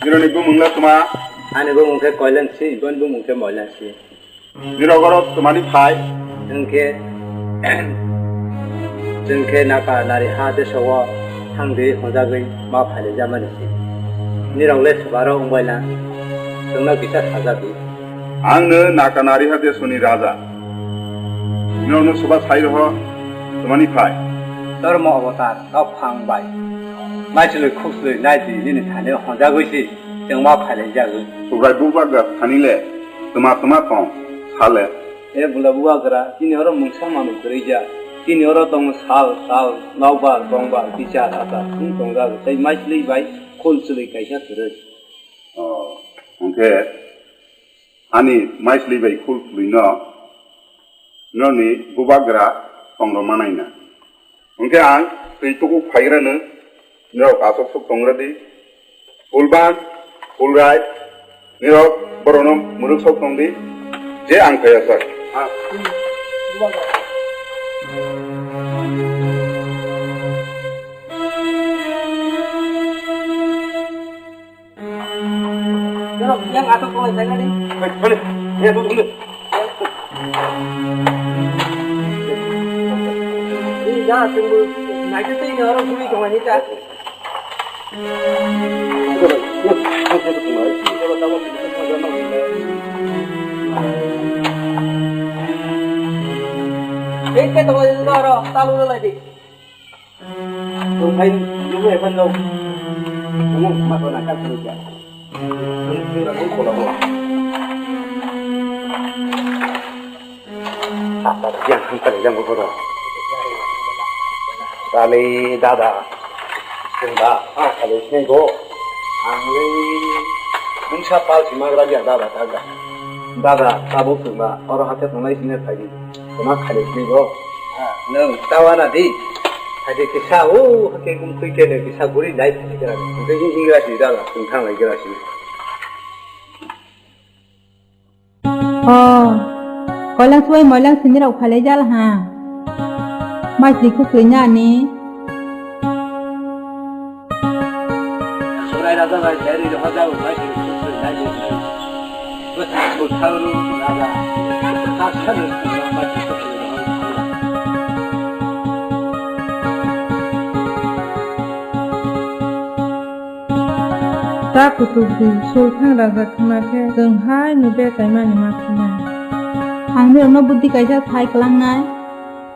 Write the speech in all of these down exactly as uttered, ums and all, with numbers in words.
Nironi bumung le tma? Ani bumung khe Koilan si, boni bumung khe Moilan si. Nirok oro tmani phai? Hwnkhe, chwng khe naka nari ha deso-o thangdi honjagwi ma phailaijamani si. Nirok le swbaro wngbaila, chwngno kisa sajagwi. Ang no naka nari ha desoni raja. Nirok no swba sai roho tmani phai? Dormo avatar, kok phang bai. Maichwlwi khukswlwi naidi nini thani honjagwi si, chwng ma phailaijagwi. Subrai bubagra thani le tma tma tong, sa le. E bula bubagra, chini oro mungsa manwi kwrwi ja. Chini oro tongo sal, sal, nokbar, bongbar, bichar, achar, thung tongjak, tei maichwlwi bai khul chwlwi kaisa kwrwi. O, hwnkhe ani maichwlwi bai khul chwlwino noni bubagra tongro manai na. Hwnkhe ang twi tuku phaigrano, norok aswk swk tongra di. Fulban, Fulrai, norok borokno mwrwk sok tong di, je ang kaya sak. Yang atas kau saya ni. Hei, hei, ya, tu, tu. Ini dah tunggu. Nanti tu ini orang buli kau ni dah. Ini kita boleh dulu orang tahu dulu lagi. Tong phai nungwi phano. Omo ma to na ka phuru kya. Nung nung na nung kola mo. Apa yang hantar yang bodo. Kali dada. Sunda, ah, kali sini go. Angli mungsa pal sima lagi dada daga. Dada, tabuk sunda, oro hate tongnai sini lagi. Toma khali twi bo. Nwng tawa na di. Hadi kisa o hake kum twi kene kisa guri lai thani kira. Twi ingra si dala twi thang lai kira si. O, koilang suwai moilang sini rok phalai jal ha. Mai twi khuk twi na ni. Surai raja bai, dari raja bai, dari raja. Bwswk bwkhakrok raja, saksa ni simi bai. Ta kutuk di, sulthang raja khna khe chwng hai ni bekaimani ma khnai. Ang norokno buddhi kaisa sai kwlangnai.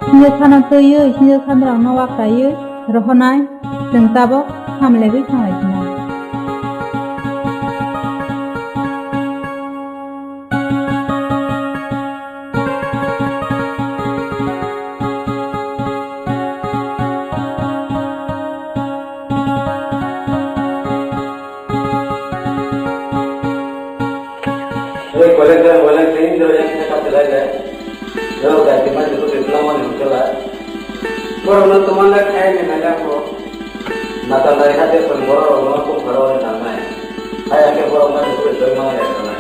Sinjo sana twiwi, sinjo sanrokno wakraiwi rohonai, chwng tabok samlaiwi thanglaikhinai. Oi, kolektor, kolektor, ini dua yang kita pakai lagi. Yo, ganti mah cukup di pulang mana muncul lah. Borok no tomon na khai ni nai ako. Natal dai hade pun borok rok no kum pharo ni nang nai. Hai ake borok ma ni koi doi ma ya nai.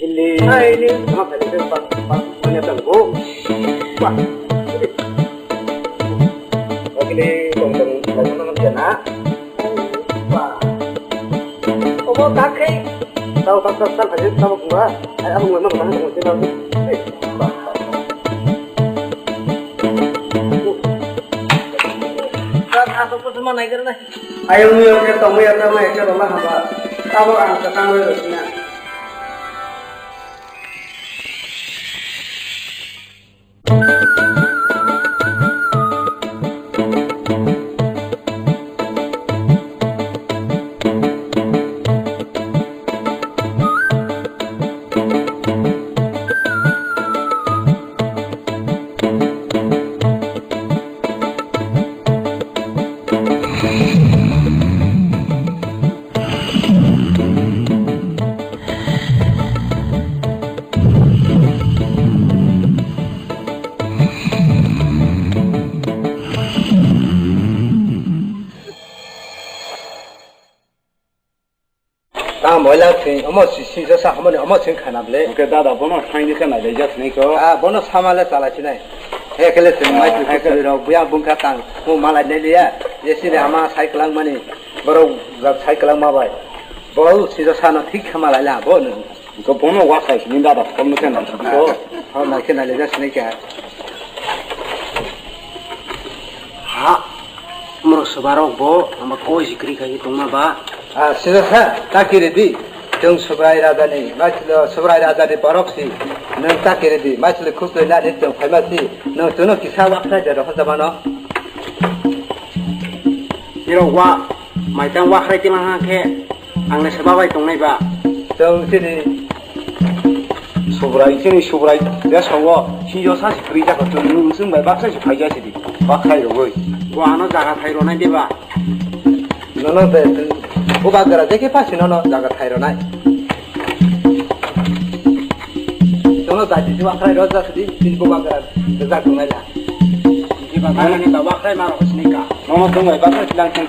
Hili hai ni ma khai ni bang bang ma ya tang go. Wah. Oke ni tong tong tong tong tong na. Wah. Obo kakhai. Tao tak tak tak aja tao gua. Ai aku memang tang tang sih tao. Ayang ni oke tong ya tang ya ke rola haba. Tao ang ke tang ya sih na. Tamo ila thwi, omo si, si, josa hamoni, omo thwi khana ble. Oke, dada, bono thangni khe nai, jai jasni ko. Ah, bono sama le chala sinai. He kele thwi, ah, mai thwi, he kele. Thwi rok, buya bungkha tang, mo malai nai liya. Ye sini ama sai kwlang mani, borok jak sai kwlang ma bai. Bo si josa no thik khama lai la, bo no. Ko bono wa sai sini dada, phone no khe nai sini ko. Ah, oh, nai khe nai le jasni khe. Ha, moro sobarok bo, ama koi sikri khai tongma ba. Ah, sida sa, ta kiri di. Tong Subrai Raja ni, ma chilo Subrai Raja ni borok si. Nang ta kiri di, ma chilo khus le na ni tong khai ma si. Nang tono kisa wa khai de ro sa mano. Iro wa, mai tang wa khai ti ma ha khe. Ang le seba bai tongnai ba. Tong sini. Subrai, sini Subrai, ya songo, si yo sa si kri ja ko tong, nung sung bai baksa si phai ja si di. Bak khai rogoi. Bo ano jaga thai ronai de ba. Nono de, bo bagra de ke pasi nono jaga thai ronai. Nono jadi si bak khai ro ja si di, sini bo bagra de ja tongnai la. Di ba khai ni ba bak khai ma ro sini ka. Nono tongnai bak khai lang thang.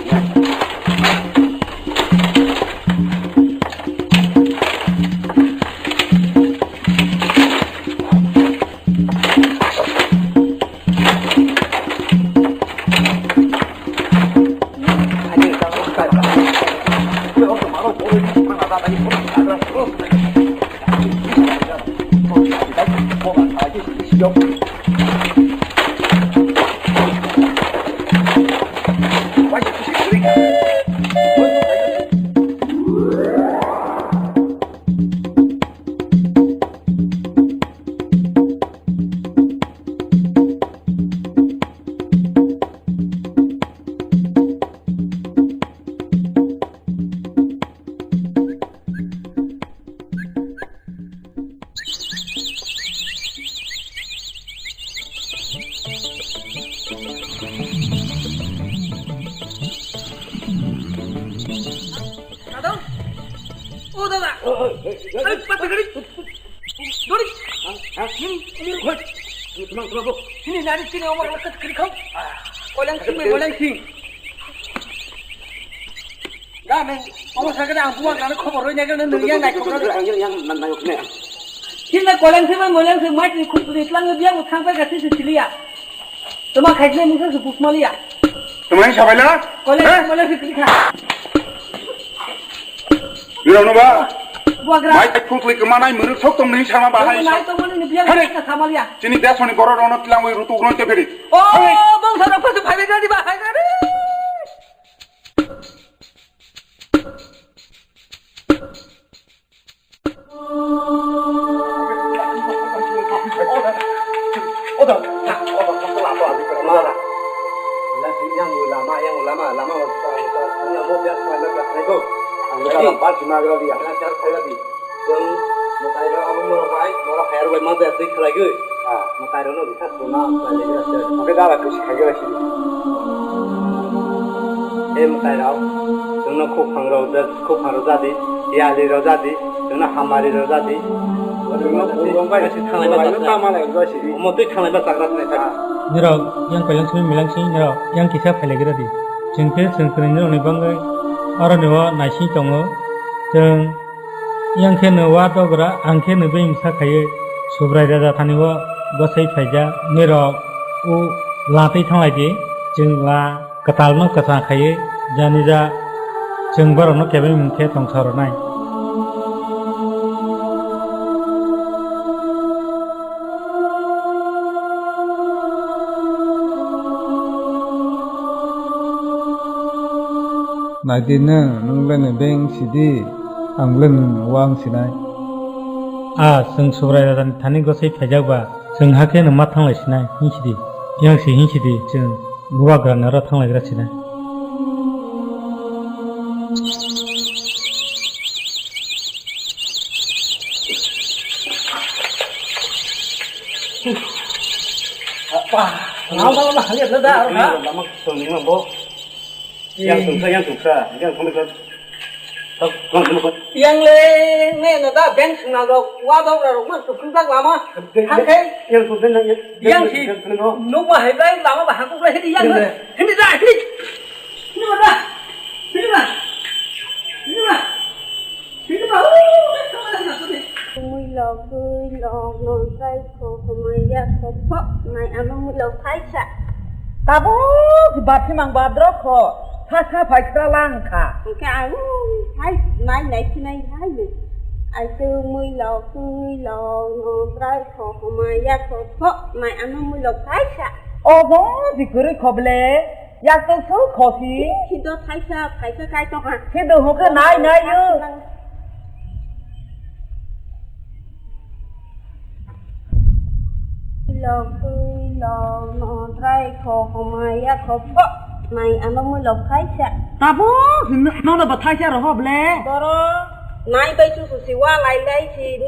Dada. O dada. Oi, oi, oi, oi. Are, pata gari. Dori. Ha? Ha? Nini, nini. Oi. Tumang, tumang, bo. Nini nari chini omor lakat kiri khau. Kolang sing, kolang sing. Ga men, omo sakada ang buang kana khobor roi naikhe nang yang naikhe. Ang yang, yang, nang, nang, nang. Hinna kolang sing, kolang sing, mai ni khutri tlang dia mo thang pa kasi siliya. Tuma khaisne mungsa su pusmaliya. Tuma ni sabaila? Kolang sing, kolang sing kiri kha. Biro no ba? Buagra. Mai thuk thuk kma nai mwnwi sok tong nini sama bahai. Nai tong nini biang. Hani. Kha khamaliya. Chini desoni borok rono tilang wi rutu ugroi te phiri. Oh, hani. Bong sarok phasu phai bai di bahai gari. He mwtai rok, chwngno khuphang rok, khuphang rok jadi, yali rok jadi, chwngno hamari rok jadi. Chwngno khuphang bai, thanglai bai, tama lai bai si. Omo twi thanglai bai chagra thanglai bai. Norok yang paileng simi milang simi norok yang kisa phailai gra di. Chwng khe chwng kwrwini rokni bagwi aro ni o naising tongo. Chwng Yang khe no wa dogra, ang khe no beng sa khaye, Subrai raja thani o gosai phaijak, nirok o latwi thanglai di, chwng la kwtal no kwchang khaye, jani ja chwng borok no kebeng mung khe tongsa rwnai. Naidi nwng, nwng le ni beng sidi, ang le nwng wang sinai. A, chwng Subrai raja ni thani gosai phaijak ba, chwng hakhe no ma thanglai sinai, hinsidi. Yang si hinsidi, chwng bubagra ni oro thanglai gra sinai. Apa? Ngau ngau lah, lihat lah dah, dah. Lama tong ni bo. Yang tungsa, yang tungsa, yang tungsa. Yang le, ne na da bank suna lo, wa da ra ro ma tu kun da lama. Hang kai. Yang tungsa yang. Yang si. Nuk ma hai bai lama ba hang ku bai yang. Hindi da, hindi. Hindi da. Hindi da. Hindi da. Mui lok twi lok no trai kho humai ya kho pho nai ano mui lok thaisa. Tabuk bathimang badrok kho, sa sa phai kra lang kha. Hwnkhe ang hai nai nai khe nai hai no. Ai twi mui lok twi lok no trai kho humai ya kho pho nai ano mui lok thaisa. Obo di kwrwi kho ble. Yak tong su khosi. Hinto thaisa, thaisa kai tong ha. Hinto hwnkhe nai nai yo. Lok twi lok no trai kho homai ya kho pho. Nai ano mui lok thaisa. Tabo, no no ba thaisa roho ble. Boro. Nai bai su su si wa lai lai si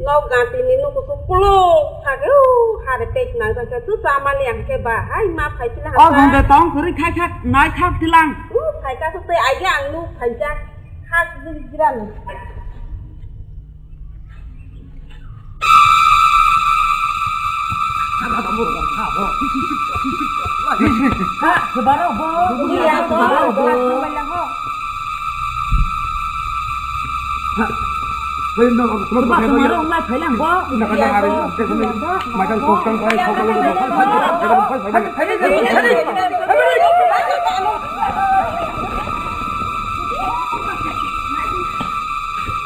nok ganti ni nuku su kulo thake u hare pek nang thake su sa mani ang ke ba hai ma phai sila. O hande tong kuri khai khak nai khak tilang. U phai ka su te ai ang nu phai ja khak jil jiran.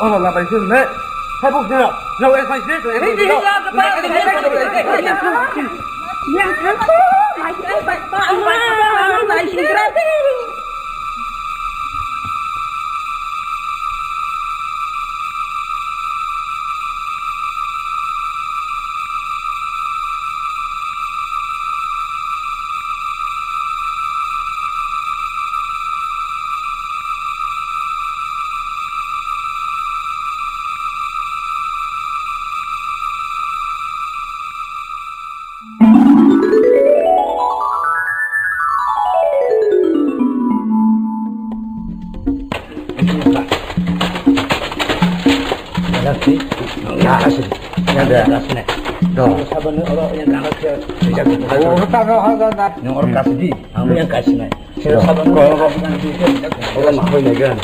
Oro labai se ne. Hai buk jera. Rau S I C to. Yang kan tu. Hai tu bai pa. Bai pa. Nung oro kasi di. Ang yang kasi nai. Sira sabon ko, ko, ko, ko, ma hoi nai gan.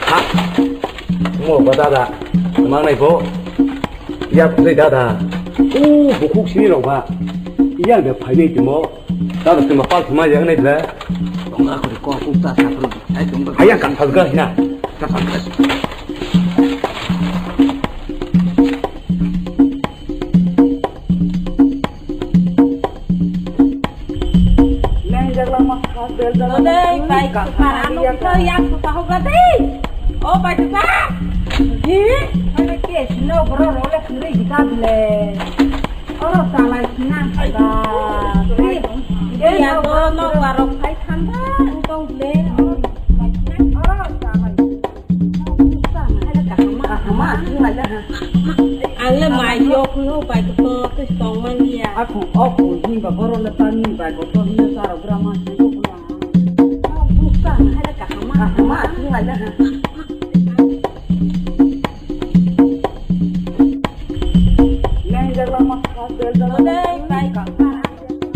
Ha. Mo ba dada. Mang nai ko. Ya, ko dada. O, bukhuk sini rok ba. Yang de phai nai timo. Dada timo pal thuma yang nai bla. Tong aku ko, ko ta sa pro. Ai tong. Ayang kan phal ga hina. Ta phal ga. Para ano kita yang suka hoga deh. Oh, pai kita. Hi? Mana ke sino bro role kiri kita bile. Oro salai sina. Ba. Hi? Ya, no, no, barok sai thanda, entong bile. Oro salai sina. Oro salai sina. Kahama, kahama, kahama. Ang le mai yok no, bai ko to, to song man ya. Aku, aku, himba boro le tani bai ko to, himba saro grama, himba bula. Aku, bukan, ada kahama, kahama, aku ada. Yang jalan mas, hotel jalan. Bai, bai,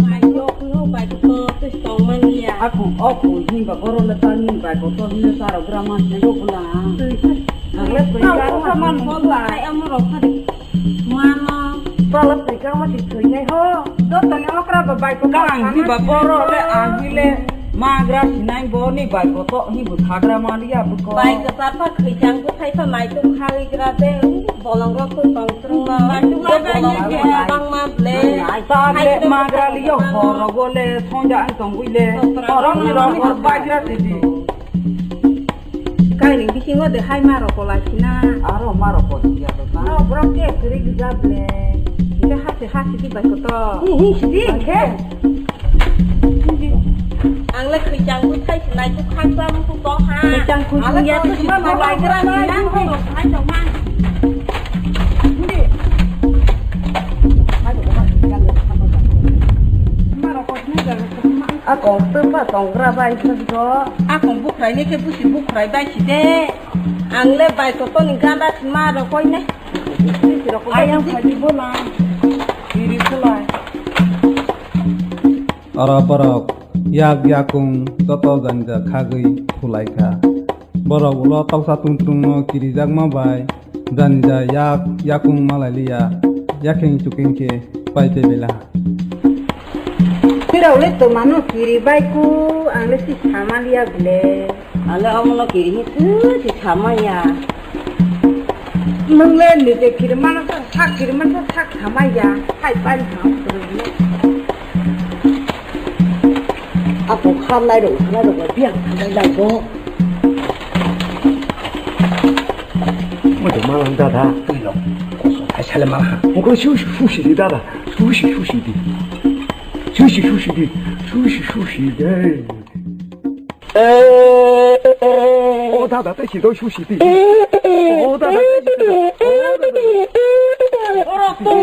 bai, yok, no, bai, to, to, song man ya. Aku, aku, himba boro le tani bai ko to, himba saro grama, himba bula. Ang le pwikar ma man bula. Ai, amo rok phari. Mano. Tolo pwikar ma ti thwinai ho. Joto ni okra ba bai ko. Kang di ba boro le ang le magra sinai bo ni bai ko to hi bu thagra ma liya bu ko. Bai ko ta ta khwi jang ko thai to nai to khali gra de. Bolong rok to tong trong ma. Bai to ma bai ni ke bang ma ble. Ta le magra liyo ho ro go le sonja ang tong wi le. Oro ni ro go bai gra ti di. Kaini bisingo de hai ma rok kolai sina. Aro ma rok kol ya to ta. No, borok ke kiri gija ble. Ke hasi hasi di bai koto. Hi, hi, sidi, ke. Ang le khwijang bu thai sinai tu khang ba mu tu bo ha. Khwijang khwijang ya tu si ma ma bai gra na. Hai to ma. Hindi. Hai to ma. Ma rok kol sina ja. Akong tongpa tonggra bai swngo. Akong bukhraini khe busi bukhrai bai si de. Ang le bai koto ni ganda sima rok koi ne. Bisi rok koi yang phai bo na. Iri khlai. Oro borok yak yakung joto jani ja khagwi khulai kha. Borok ulo toksa tung tung no kirijakma bai jani ja yak yakung malai liya, yakheng chukheng khe pai tei bela. Pirau le to mano kiri bai ku, ang le si sama liya ble. Ale omo no kiri hi tu si sama ya. Nung le ni de kiri mano sa, sa kiri mano sa, sa sama ya. Hai pai ha. Ako kha lai ro, lai ro, biang lai lai bo. Mo de ma lang da da. Tui lo. Ko so thai sale ma ha. Mo ko su su su si di da da. Su si su si di. Su si su si di. Su si su si de. O da da, te si do su si di. O da da, te si do. O da da. Oro tu tu.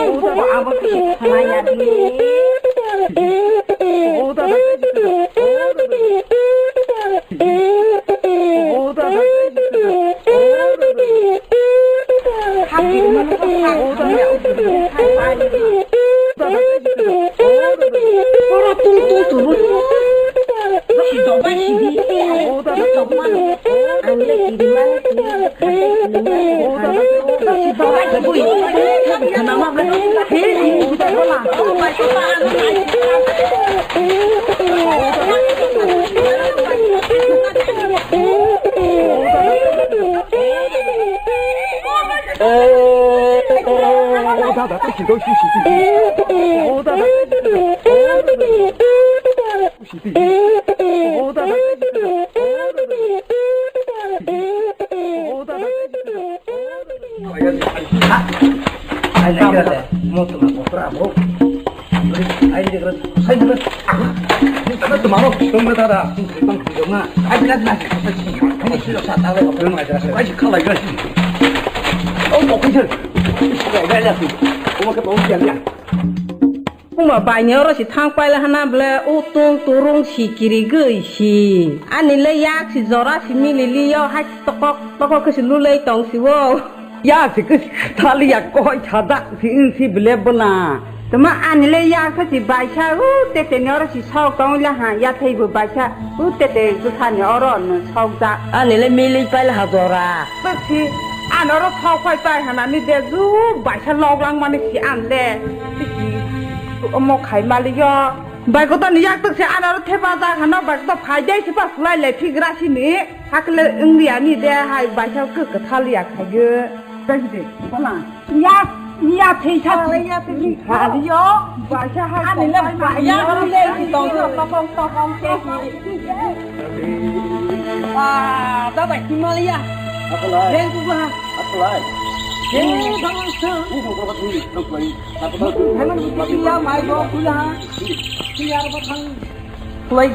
O da da, abo tu si khamaya di. O da da, te si do. O da da. Uma baini oro si thang paila hana ble utung turung si kirigwi si. Ani le yak si jora si mili liyo hai tokok tokok khe si lulei tong si o. Yak si khe thali yak koi sadak si wng si ble bwna. Tama ani le yak khe si baisa u tete ni oro si sok tong le ha ya thai bo baisa u tete bwsa ni oro no sok jak. Ani le mili paila ha jora. Tasi, ano ro thok phai pai hanani de ju baisa lok lang mani si an de. Tisi, omo khai mali yo. Bai koto ni yak tuk se ano ro thepa jak hano bai koto phai de si pa sulai le phi gra si ni. Hakle wngli ani de hai baisa khe kwthal ya khai ge. Tasi de, kola. Yak. Ya thei sa thei ya thei. Khali yo. Baisa ha. Ani le baya le tong tong tong tong tong ke. Ah, da bai Himalaya. Akalai. Reng ku ha. Akalai. Reng ku ha. Ku ko ko tu ko ko. Hai man ku ya mai go ku ha. Ku ya ba thang. Play.